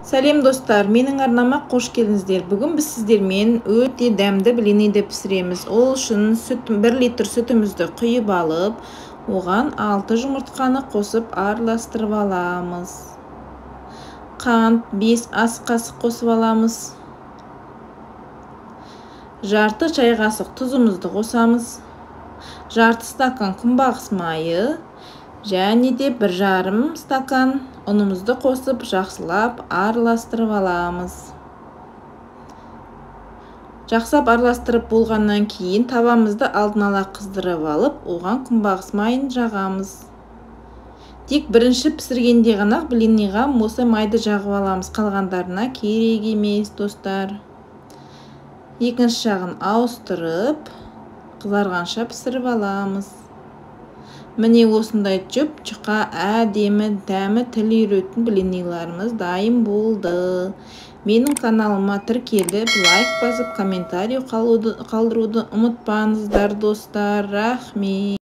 Сәлем, достар! Менің арнама қош келдіңіздер. Бүгін біз сіздермен өте дәмді блиныйды пісіреміз. Ол үшін сүт, 1 литр сүтімізді құйып алып, оған 6 жұмыртқаны қосып араластырып аламыз. Қант 5 ас қасық қосып аламыз. Жарты шай қасық тұзымызды қосамыз. Жарты стакан күнбағыс майы және де 1,5 стакан ұнымызды қосып, жақсылап араластырып аламыз. Жақсылап араластырып болғаннан кейін табамызды алдын ала қыздырып алып, оған күнбағыс майын жағамыз. Тек бірінші пісіргенде ғана блиныйға осы майды жағып аламыз, қалғандарына керек емес, достар. Екінші жағын ауыстырып, қызарғанша пісіріп аламыз. Міне, осындай жұп-жұқа, әдемі, дәмі тіл үйіретін блиныйларымыз дайын болды. Менің каналыма тіркеліп, лайк басып, комментарий қалдыруды ұмытпаңыздар, достар. Рахмет!